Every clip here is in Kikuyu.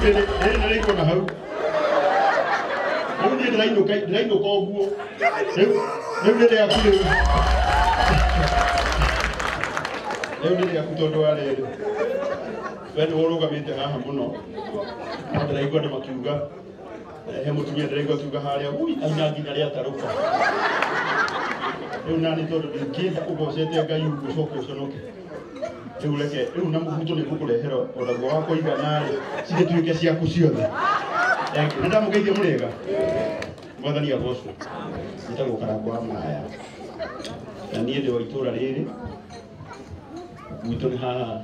Rĩrĩ nĩ rĩikwo na hau. Rĩu niĩ ndĩrainũka ndĩrainũka ũguo. Rĩu rĩu nĩ rĩaku rĩu. Rĩu nĩ rĩaku tondũ wa rĩrĩ. We nĩwe ũrũgamĩte haha mũno. No ndĩraigua andũ makiuga he mũtumia ndĩraigua akiuga harĩa ui aina nginya rĩatarũka. Rĩu nani tondũ ndingĩenda ũgocete Ngai ũguo ũcoke ũconoke. Rĩu reke rĩu na mũbuto nĩ ngũkũrehera onaguo wa kũigana rĩ cigĩtuĩke ciaku ciothe. Thank you. Nĩ ndamũgeithia mũrĩega. Mwathani agocwo. Njĩtagwo Karangũ wa Mũraya. Na niĩ ndĩ wa itũũra rĩrĩ. Gwitũ nĩ haha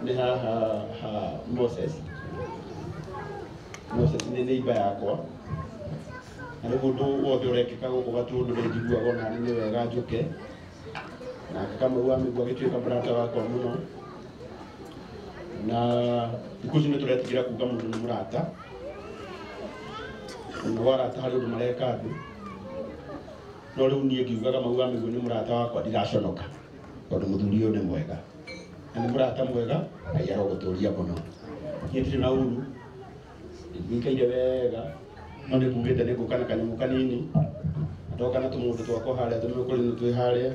nĩ haha ha Moses. Moses nĩ neighbor yakwa. Na rĩu ũndũ wothe ũrekĩka gũkũ Gatũndũ nĩ njiguaga ona niĩ nĩ wega njũke. Nake Kamau wa Mĩgua agĩtuĩka mũrata wakwa mũno. Na thikũ ici nĩ tũretigĩra kuga mũndũ nĩ mũrata. Nao arata harĩ ũndũ mareka andũ. No rĩu niĩ ngiuga Kamau wa Mĩgua nĩ mũrata wakwa ndiraconoka. Tondũ mũthuri ũyũ nĩ mwega. Na nĩ mũrata mwega, Ngai arogũtũria mũno. Niĩ ndirĩ na ũru, njikaire wega, no nĩ ngugĩte nĩ ngũka na kanyamũ kanini. Ndoka na tũmũndũ twakwa harĩa tũmĩkũrĩ twĩ harĩa.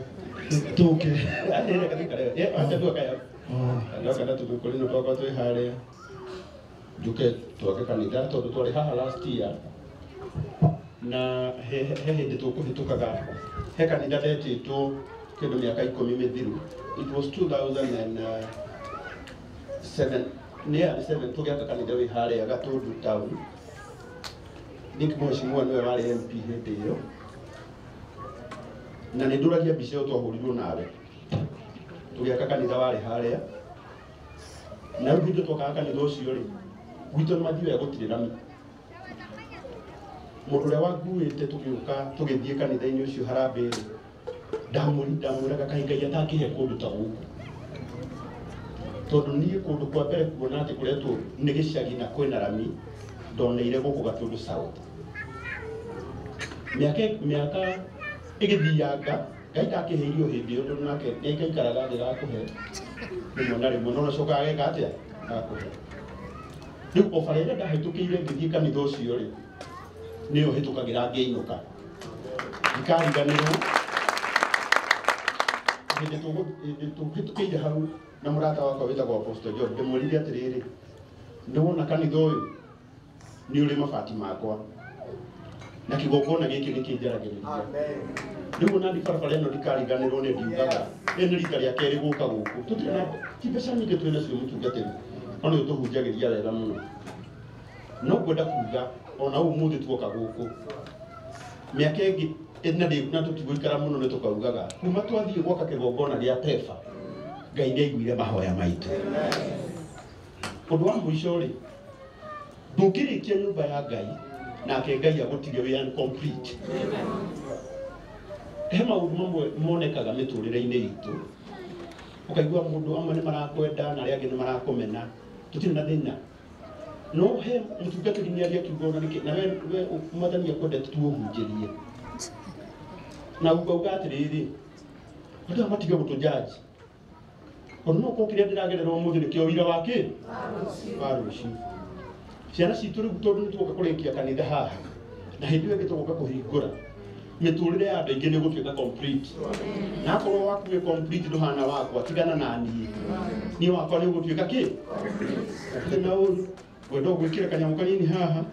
Tũke. Reke tũikare. Acha tu akaya. Ndoka na tũmĩkũrĩ twakwa twĩ harĩa. Njuke twake kanitha tondũ twarĩ haha last year. Na he hĩndĩ tũkũhĩtũkaga he kanitha ndetĩtwo kĩndũ mĩaka 10 mĩthiru. It was 2007 nĩ 7 tũgĩaka kanitha wĩ harĩa Gatũndũ town. Nick Mheshimiwa nĩwe warĩ MP hĩndĩ ĩyo. Na nĩ ndũragia mbica ĩyo twahũrirwo nawe. Tũgĩaka kanitha warĩ harĩa. Na rĩu hĩndĩ twakaga kanitha ũcio rĩ, gwitũ nĩ mathiaga gũtirĩ rami. Mũndũ ũrĩa wanguĩte tũgĩũka tũgĩthiĩ kanitha-inĩ ũcio harambee rĩ, ndamwĩraga kaĩ Ngai atangĩhe kũndũ ta gũkũ. Tondũ niĩ kũndũ kwa mbere kuona atĩ kũretwo nĩ gĩcagi na kwĩna rami, ndoneire gũkũ Gatũndũ South. Mĩaka ĩgĩthianga, Ngai ndakĩhe irio hĩndĩ ĩyo tondũ nake nĩ aikaikaraga thĩ gakũhe rĩmwe na rĩmwe, no nacokaga ageka atĩa? Agakũhe. Rĩu o bara ĩrĩa ndahĩtũkĩire ngĩthiĩ kanitha ũcio rĩ, nĩyo hĩtũkagĩra ngĩinũka. Ndikariganĩrwo hĩndĩ tũhĩtũkĩire hau na mũrata wakwa wĩtagwo Apostle John, ndĩmwĩrire atĩrĩrĩ, nĩwona kanitha ũyũ nĩ ũrĩ mabati makwa na kĩgongona gĩkĩ nĩ kĩnjaragĩrĩria. Rĩu ona ndi barabara ĩno ndikariganĩrwo nĩ ndiugaga rĩrĩ nĩ rita rĩa kerĩ gũka gũkũ. Tũtirĩ na ti mbeca nyingĩ twĩ nacio mũtungatĩri, no nĩ ũtũhunjagĩria wega mũno. No ngwenda kuga ona ũmũthĩ tuoka gũkũ mĩaka ĩngĩ na ndĩ na tũtigũikara mũno nĩ tũkaugaga kuma twathiĩ gwaka kĩgongona gĩa PEFA Ngai nĩ aiguire mahoya maitũ. Ũndũ wa mũico rĩ, ndũngĩrĩkia nyũmba ya Ngai nake Ngai agũtige wĩ incomplete. He maũndũ mamwe monekaga mĩtũrĩre-inĩ itũ, ũkaigua mũndũ amwe nĩ marakwenda na arĩa angĩ nĩ marakũmena, tũtirĩ na thĩna. No he mũtungatĩri nĩ aria akiuga ona nĩkĩ, na we Mwathani akwendete tu ũhunjĩrie. Na ukauga atĩrĩrĩ, andũ aya matige gũtũjudge. Tondũ no ũkorwo kĩrĩa ndĩragerera ũmũthĩ nĩkĩo ũira wa kĩ? Wa rũciũ. Ciana citũ rĩu tondũ nĩ tuoka kũrĩkia kanitha haha, na hĩndĩ ĩyo ĩngĩ tũgoka kũhingũra, mĩtũrĩre ya andũ aingĩ nĩ ĩgũtuĩka complete. Na akorwo waku wĩ complete ndũhana wakwa, tigana na niĩ. Niĩ wakwa nĩ ũgũtuĩka kĩ? Hatirĩ na ũru. Ngwenda ũgwĩkĩra kanyamũ kanini haha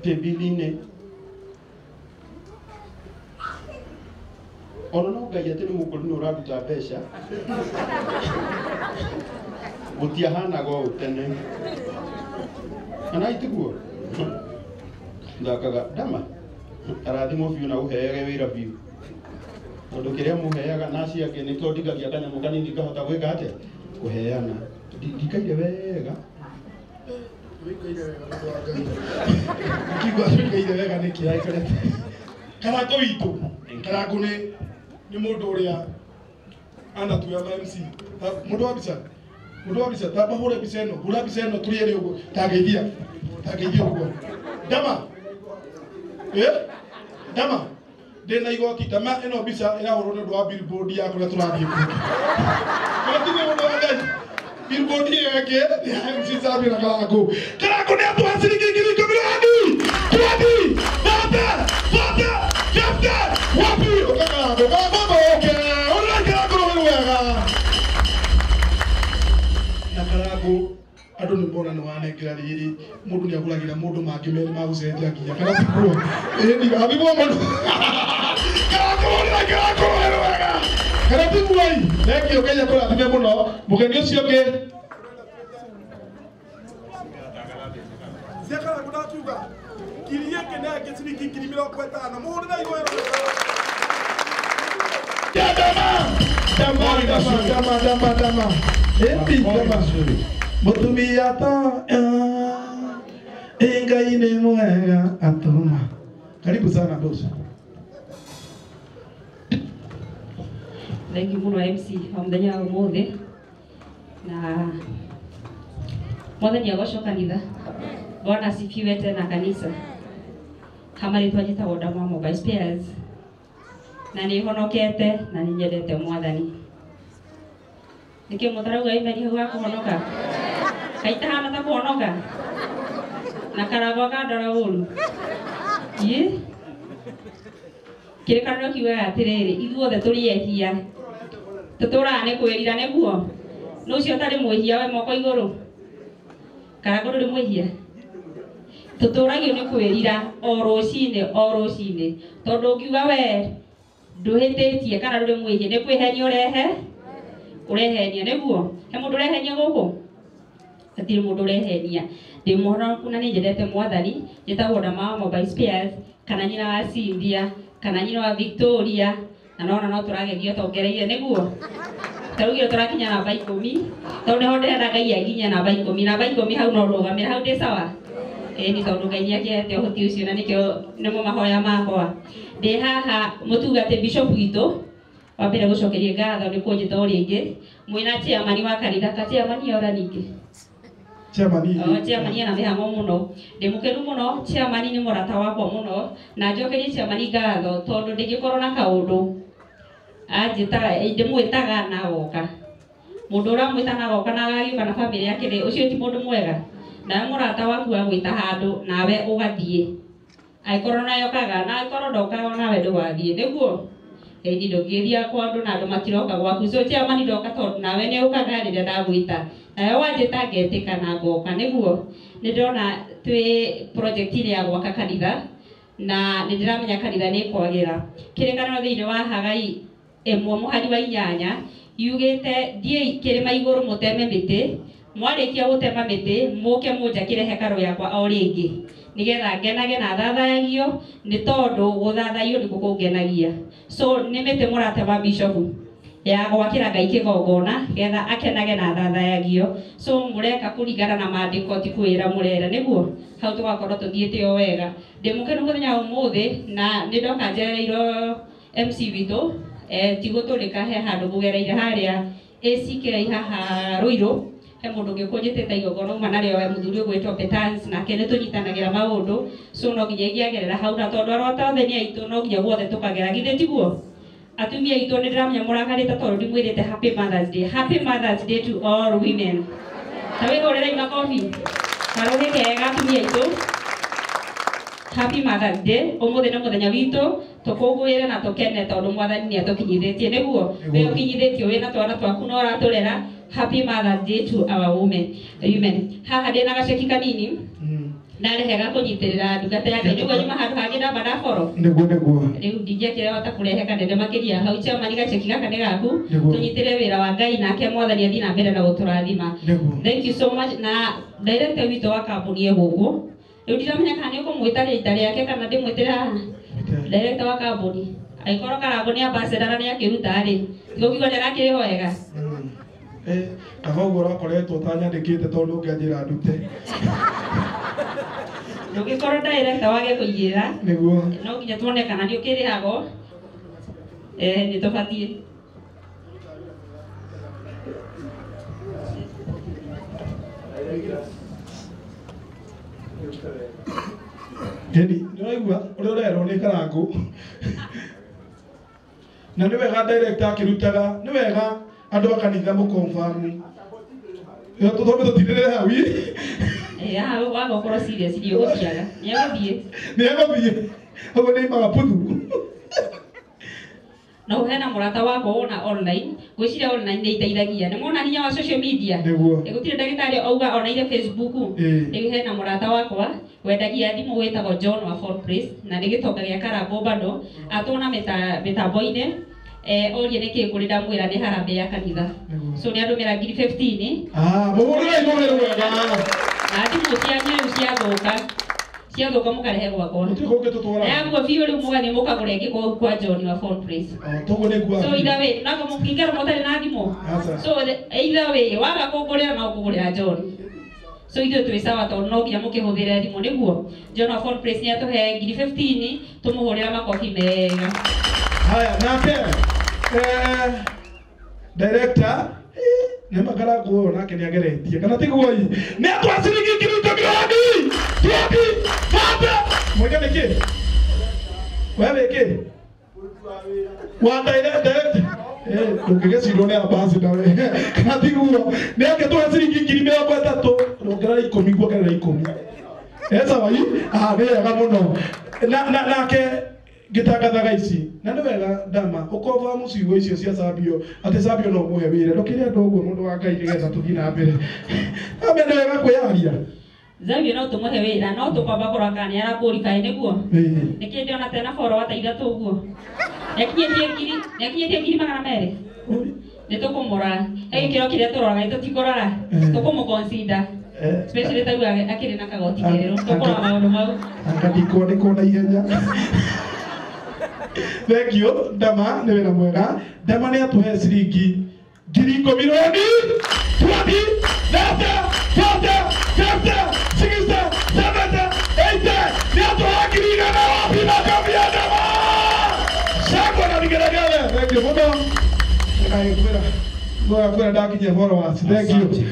paybill-inĩ. Ona no Ngai atĩ nĩ mũkũrũ nĩ ũraruta mbeca. Gũtiahanaga ũũ tene. Kana itiguo? Thakaga ndama. Arathimwo biũ na ũheage wĩra biũ. Tondũ kĩrĩa mũheaga na acio angĩ nĩkĩo ndigagia kanyamũ kanini ngahota gwĩka atĩa? Kũheana. Ndikaire wega. Wĩikaire wega mũndũ wa Ngai. Ũkigua wĩikaire wega nĩkĩ aikarĩte. Karangũ witũ. Karangũ nĩ mũndũ ũrĩa anatuoya ma MC. Mũndũ wa mbica. Mũndũ wa mbica, tamba hũre mbica ĩno, hũra mbica ĩno tũrĩ erĩ ũguo. Tangeithia. Tangeithia ũguo. Ndama. Ndama. Ndĩna igoti ndama ĩno mbica ĩrahũrwo nĩ ũndũ wa billboard ya kũrĩa tũrathiĩ kũngĩ. Kana tiguo mũndũ wa Ngai? Billboard ĩyo ĩngĩ nĩ ya MC Sami na Karangũ. Karangũ nĩ atũhe ciringi 10,000 20 30 40 50 wapi ũka Karangũ Karangũ oke ũrĩa Karangũ rũĩ wega na Karangũ andũ nĩ mona nĩ wanengera rĩrĩ mũndũ nĩ agũragĩra mũndũ mangĩ merĩ ma gũcenjia nginya kana tiguo ĩni athimwo mũno Karangũ ũrĩa Karangũ rũĩ wega kana tiguo ĩ thengio Ngai akũrathime mũno mũgeni ũcio ũngĩ cia Karangũ ndakiuga ngiri ĩngĩ na ĩngĩ ciringi 50,000 mũhũrĩre igũrũ. Dama dama dama dama dama ĩti dama mutumia ta Ngai nĩ mwega atũma. Karibu sana boss. Thank you muno MC wa muthenya wa umuthi na mwathani agocwo kanitha. Bwana asifiwe tena kanisa. Kama rĩtwa njĩtagwo Ndama Mobile Spares na nĩ honokete na nĩ nyendete mwathani. Nĩkĩ mũtarauga amen hau wa kũhonoka? Kaitahana ta kũhonoka na Karangũ akandora ũru. Ĩ kĩrĩkanĩro kiugaga atĩrĩrĩ, ithuothe tũrĩ ehia tũtũraga nĩ kwĩrira nĩguo nũ ũcio ũtarĩ mwĩhia we moko igũrũ. Karangũ ndũrĩ mwĩhia? Tũtũragio nĩ kwĩrira o rũcinĩ o rũcinĩ tondũ ũngiuga we ndũhĩtĩtie kana ndũrĩ mwĩhia nĩ kwĩhenia ũrehe ũrehenia nĩguo. He mũndũ ũrehenia gũkũ? Hatirĩ mũndũ ũrehenia. Ndĩ mũhonoku na nĩ nyendete mwathani. Njĩtagwo Ndama Mobile Spares kana nyina wa Cynthia kana nyina wa Victoria na nona no tũragerio tongereire nĩguo. Tarugire tũrakinya namba 10 tondũ nĩho ndĩrenda Ngai anginyie namba 10 namba 10 hau no rũgamĩra hau ndĩ sawa. Ĩni tondũ Ngai nĩakĩhete ũhoti ũcio na nĩkĩo nĩmo mahoya makwa. Ndĩ haha mũtungati bishop witũ wa mbere gũcokeria ngatho nĩ kũnjĩta o rĩngĩ mwĩna chairman wa kanitha ka chairman ora ningĩ chairman chairman ena mĩhang'o mũno. Ndĩ mũkenu mũno chairman nĩ mũrata wakwa mũno na njokerie chairman ngatho tondũ ndingĩkorwo na kaũndũ anjĩtaga ndĩmwĩtaga na agoka. Mũndũ ũramwĩta na agoka na agagĩũka na bamĩrĩ yake rĩ, ũcio ti mũndũ mwega. Nawe mũrata waku agwĩta handũ nawe ũgathiĩ angĩkorwo nawe ũkaga na angĩkorwo ndokaga nawe ndũgathiĩ nĩguo. Ĩni ndũngĩthiĩ kwa andũ na andũ matiroka gwaku so chairman ndoka tondũ nawe nĩ ũkaga rĩrĩa ndagwĩta nawe wanjĩta ngetĩka na ngoka nĩguo. Nĩ ndĩrona twĩ project-inĩ ya gwaka kanitha na nĩ ndĩramenya kanitha nĩ ĩkwagĩra. Kĩrĩkanĩro thĩinĩ wa Hagai 1:8 yugĩte thiĩi kĩrĩma igũrũ mũteme mĩtĩ mwarĩkia gũtema mĩtĩ mũke mũnjakĩre hekarũ yakwa o rĩngĩ nĩgetha ngenage na thathayagio nĩ tondũ gũthathayio nĩkuo kũngenagia. So nĩ mĩtĩ mũratema bishop ya gwakĩra Ngai kĩgongona getha akenage na thathayagio. So mũreka kũringana na maandĩko ti kwĩra mũrera nĩguo hau tũgakorwo tũthiĩte o wega. Ndĩ mũkenu mũthenya wa ũmũthĩ na nĩ ndoka njerereirwo MC witũ ti gũtũrĩka he handũ ngũgereire harĩa ACK haha Ruiru he mũndũ ũngĩ ũkũnjĩtĩte igongona uma narĩo we mũthuri ũgwĩtwo Petans nake nĩ tũnyitanagĩra maũndũ so no nginya ingĩagerera hau na tondũ arata othe nĩ aitũ no nginya guothe tũkagera githĩ tiguo. Atumia aitũ nĩ ndĩramenya mũrakarĩte tondũ ndimwĩrĩte happy Mother's Day. Happy Mother's Day to all women. Ta wĩhũrĩrei makobi karũhĩ kega atumia aitũ. Happy Mother's Day. Ũmũthĩ nĩ mũthenya witũ tũkũngũĩre na tũkene tondũ mwathani nĩ atũkinyithĩtie nĩguo. We ũkinyithĩtio wĩna twana twaku na ũratũrera. Happy Mother's Day to our women. Haha ndĩ na gaceki kanini ndarehe ga kũnyitĩrĩra ndungata ya Ngai nĩguo nyuma handũ hangĩ ndamba ndaboro nĩguo nĩguo rĩu ndingĩakĩrehota kũrehe kanene makĩria hau chairman gaceki gaka nĩ gaku tũnyitĩre wĩra wa Ngai nake mwathani athiĩ na mbere na gũtũrathima. Thank you so much. Na director witũ wa kambuni ĩ gũkũ rĩu ndiramenya kana nĩ ũkũmwĩta rĩta rĩake kana ndĩmwĩtĩre haha director wa kambuni angĩkorwo Karangũ nĩ ambassador na nĩ akĩruta rĩ tigũkiuga nĩ arakĩrĩhwo wega. Kaba ũguo ũrakoretwo ũtanyandĩkĩte tondũ ũngĩanjĩra ndute ndũngĩkorwo director wage kũigĩra nĩguo no nginya tuone kana nĩ ũkĩrĩhagwo. Nĩ tũbatiĩ Ĩni nĩ ũraigua ũrĩa ũrerwo nĩ Karangũ na nĩ wega director akĩrutaga nĩ wega andũ a kanitha mũkonfamu. Tũtwambe tũtindĩrĩre hau ĩ. Haha waga ũkorwo serious ndiũgũthiaga. Nĩegũthiĩ. Nĩegũthiĩ. Ũguo nĩ imaga puthu. No hena mũrata wakwa wona online, ngwĩciria online nĩ iteithagia. Nĩ mwona hinya wa social media? Nĩguo. Gũtirĩ ndagĩtarĩ auga onaire Facebook. Rĩu hena mũrata wakwa wendagia thimũ wĩtagwo John wa Phone Place na nĩ gĩtonga gĩa Karangũ bado atwona mĩtambo-inĩ orie nĩkĩ kũrĩ ndamwĩra nĩ harambee ya kanitha. So nĩ andũmĩra ngiri 15. Ah, mũhũrĩre igũrũ wega. Na thimũ cianyu rĩu ciathũka. Ciathũka mũkarehe gwakwa. Gũtirĩ kũngĩ tũtwaraga. Yaguo biũ rĩu mũgathiĩ mũkagũra ĩngĩ kũu kwa John wa Phone Place. Toguo nĩ So either way, nako mũngĩikara mũtarĩ na thimũ. So either way, waga kũngũrĩra no kũgũrĩra John. So ithuĩ twĩ sawa tondũ no nginya mũkĩhũthĩre thimũ nĩguo. John wa Phone Place nĩatũhe ngiri 15 tũmũhũrĩra makobi mega. Haya, nake director nĩ makarangũ ũyũ nake nĩ ageretie kana tiguo ĩ nĩ atwa ciringi ngiri ikũmi roni 20 30 mũiga nĩ kĩ we wĩ kĩ wa director ndũngĩgĩcirwo nĩ ambassador we kana tiguo nĩ angĩtũhe ciringi ngiri mĩrongo ĩtatũ rongerera ikũmi nguongerera ikũmi sawa ĩ nĩ wega mũno nake ngĩtangathaga ici na nĩ wega ndama ũkova mũcigo icio cia Sabio atĩ Sabio no mũhe wĩra ndũkĩre andũ ũguo mũndũ wa Ngai nĩgetha tũthiĩ na mbere ambe nĩ wega kwĩyaria Zabio no tũmũhe wĩra no tũkwamba kũrora kana nĩ arakũrikaĩ nĩguo nĩkĩ ndĩona tena follower ta ithatũ ũguo nĩakinyĩtie ngiri magana merĩ nĩ tũkũmũrora he gĩkĩro kĩrĩa tũroraga tũtikũrora tũkũmũ-consider especially ta rĩu akĩrĩ na kagoti kerũ tũkũrora maũndũ mau anga ndikwandĩkwo na ihenya. Thank you Ndama nĩ wĩra mwega. Ndama nĩ atũhe ciringi ngiri ikũmi roni 20 30 40 50 60 70 80 nĩ atũhe ngiri igana wapi makobi ya Ndama. Shangwe na vigelegele. Thank you mũno. Kwĩra ndakinyia followers. Thank you.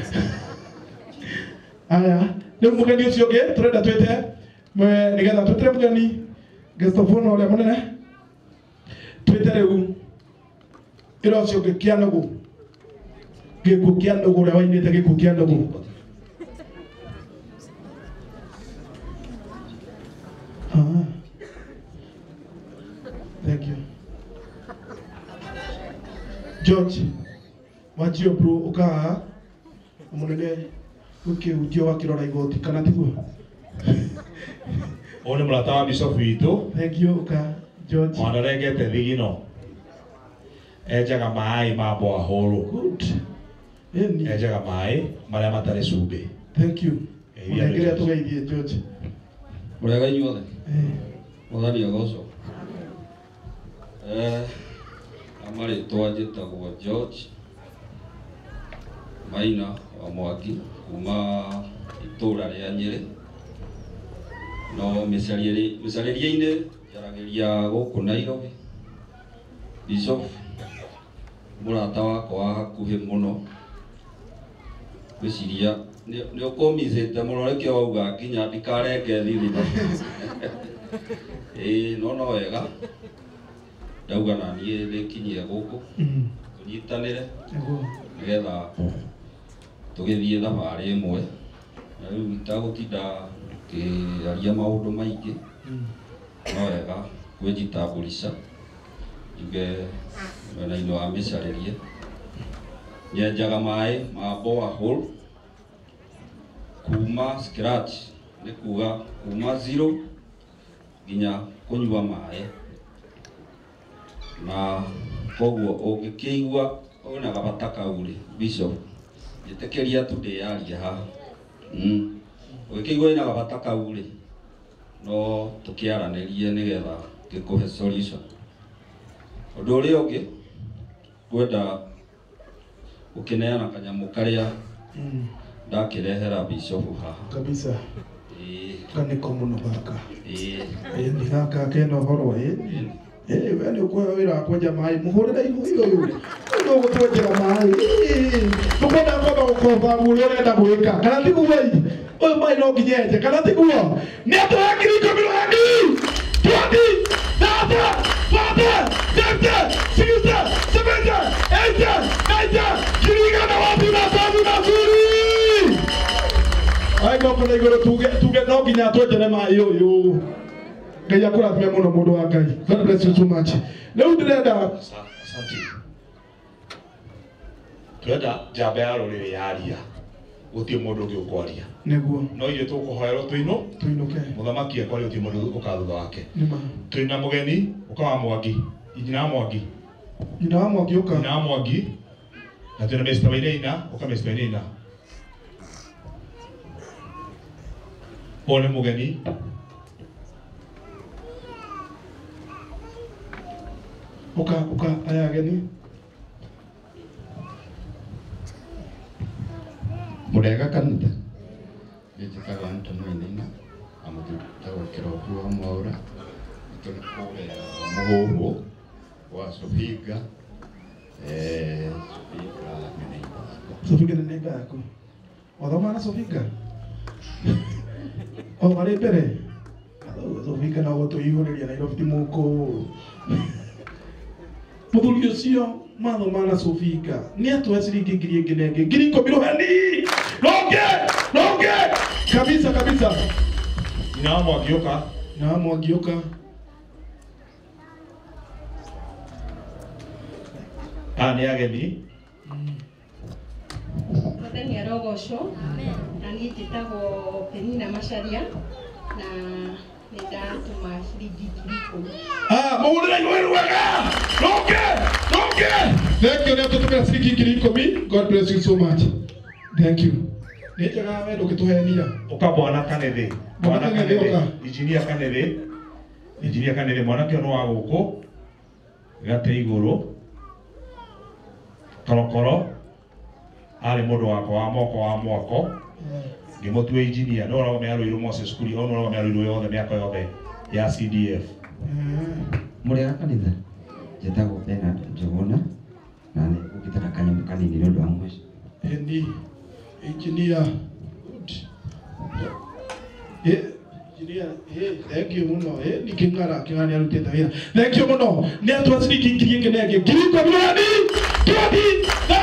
Aya rĩu mũgeni ũcio ũngĩ tũrenda twĩte nĩgetha twĩtĩre mũgeni guest of honor ũrĩa mũnene twĩte rĩu ĩra ũcio ũngĩ Kĩanũgũ gĩkuũ Kĩanũgũ ũrĩa wainĩte gĩkuũ Kĩanũgũ. Thank you George Wajio bro ũkahaha mũnene ũkĩhunjia wakĩrora igoti kana tiguo? Ũyũ nĩ mũrata wa bishop witũ. Thank you ũka George. Wanarengete thigino. Enjaga maĩ ma borehole. Good. Enjaga maĩ marĩa matarĩ cumbĩ. Thank you. Mũnengere tũgeithie George. Mũrega inyuothe. Mwathani agocwo. Amarĩtwa njĩtagwo George Maina wa Mwangi kuma itũra rĩa Nyĩrĩ no mĩcarĩrie-inĩ njaragĩria gũkũ Nairobi. Bishop mũrata wakwa wa hakuhĩ mũno ngwĩciria nĩ ũkũmicĩte mũno nĩkĩo wauga nginya ndikarenge thithino. Ĩĩ no wega ndauga na niĩ ndĩkinyie gũkũ tũnyitanĩre nĩgetha tũgĩthiĩ thabarĩ ĩmwe na rĩu itagũtinda ngĩaria maũndũ maingĩ no wega kwĩjitambulisha njuge mwena-inĩ wa mĩcarĩrie nyenjaga maĩ ma borehole kuma scratch nĩ kuga kuma zero nginya kũnyua maĩ na koguo ũngĩkĩigua wĩna gabata kau rĩ bishop njĩtĩkĩria tu ndĩyarie haha ũngĩkĩigua wĩna gabata kau rĩ no tũkĩaranĩrie nĩgetha ngĩkũhe solution. Ũndũ ũrĩa ũngĩ ngwenda gũkĩneana kanyamũ karĩa ndakĩrehera bishop haha kabisa. Kanĩko mũno gaka. Ĩĩ gaka kena ũhoro ĩ. We nĩ ũkũheo wĩra wa kwenja maĩ mũhũrĩre ihũi ũyũ nĩ ũgũtwenjera maĩ tũkwenda kwamba gũkomba ũrĩa ũrenda gwĩka kana tiguo ĩ ũyũ maĩ no nginya enje kana tiguo nĩ atũhe ngiri ikũmi roni 20 30 40 50 60 70 80 90 ngiri igana wapi makofi mazuri. moko na igũrũ tuge no nginya twenjere maĩ ũyũ. Ngai akũrathime mũno mũndũ wa Ngai. God bless you so much. Rĩu ndĩrenda Asante. Twenda njamba ya rũrĩrĩ yaria. Gũtirĩ mũndũ ũngĩ ũkwaria. Nĩguo. No ithuĩ tũkũhoerwo tũinũke. Mũthamaki ekwaria gũtirĩ mũndũ ũka thutha wake. Nĩma. Twĩna mũgeni ũka wa Mwangi. Nyina wa Mwangi. Nyina wa Mwangi ũka. Nyina wa Mwangi. Na twĩna Mr. Wainaina, ũka Mr. Wainaina. Ũyũ nĩ mũgeni. Ũka aya ageni. Mũrega kanitha. Njĩtagwo Anthony Wainaina, na mũthuri Kĩroku wa Mwaũra. Tũrĩ kũrĩa Mũhũhũ wa Sofinga. Sofinga nĩ neighbor yakwa. Sofinga nĩ neighbor yaku. Wathoma na Sofinga? O marĩ mbere. Sofinga no gũtũihũrĩria Nairobi ti mũkũũ. Mũthuri ũcio mathoma na Sofinga nĩ atũhe ciringi ngiri ĩngĩ na ĩngĩ 10,000 rũheni. Ronge kabisa kabisa. Nyina wa Mwangi ũka. Nyina wa Mwangi ũka. Aya nĩ ageni. Mwathani arogocwo. Na niĩ njĩtagwo Penina Macharia na nĩ ndatũma ciringi 10,000. Mũhũrĩre igũrũ wega. Ronge. Thank you nĩ atũtũmĩra ciringi 10,000. God bless you so much. Thank you. Nĩ njega we ndũngĩtũhenia. Ũka bwana Kanĩthĩ. Bwana Kanĩthĩ ũka. Injinia Kanĩthĩ. Injinia Kanĩthĩ mwanake ũyũ nĩ wa gũkũ gate igũrũ korokoro arĩ mũndũ wakwa wa moko wa mwako ngĩmũtua injinia no ũragomea Ruiru Moses Kuria no ũragomea Ruiru yothe mĩaka yothe ya CDF. Mũrega kanitha. Njĩtagwo Bernard Njuguna na nĩ ngũkĩte na kanyamũ kanini nĩ ũndũ wa mũciĩ. Ĩni engineer. Good. Engineer, thank you mũno. Nĩ kĩng'ara nĩ arutĩte wĩra. Thank you mũno. Nĩ atũha ciringi 10,000 ĩngĩ na ĩngĩ. 10,000 rũheni. 20, 30,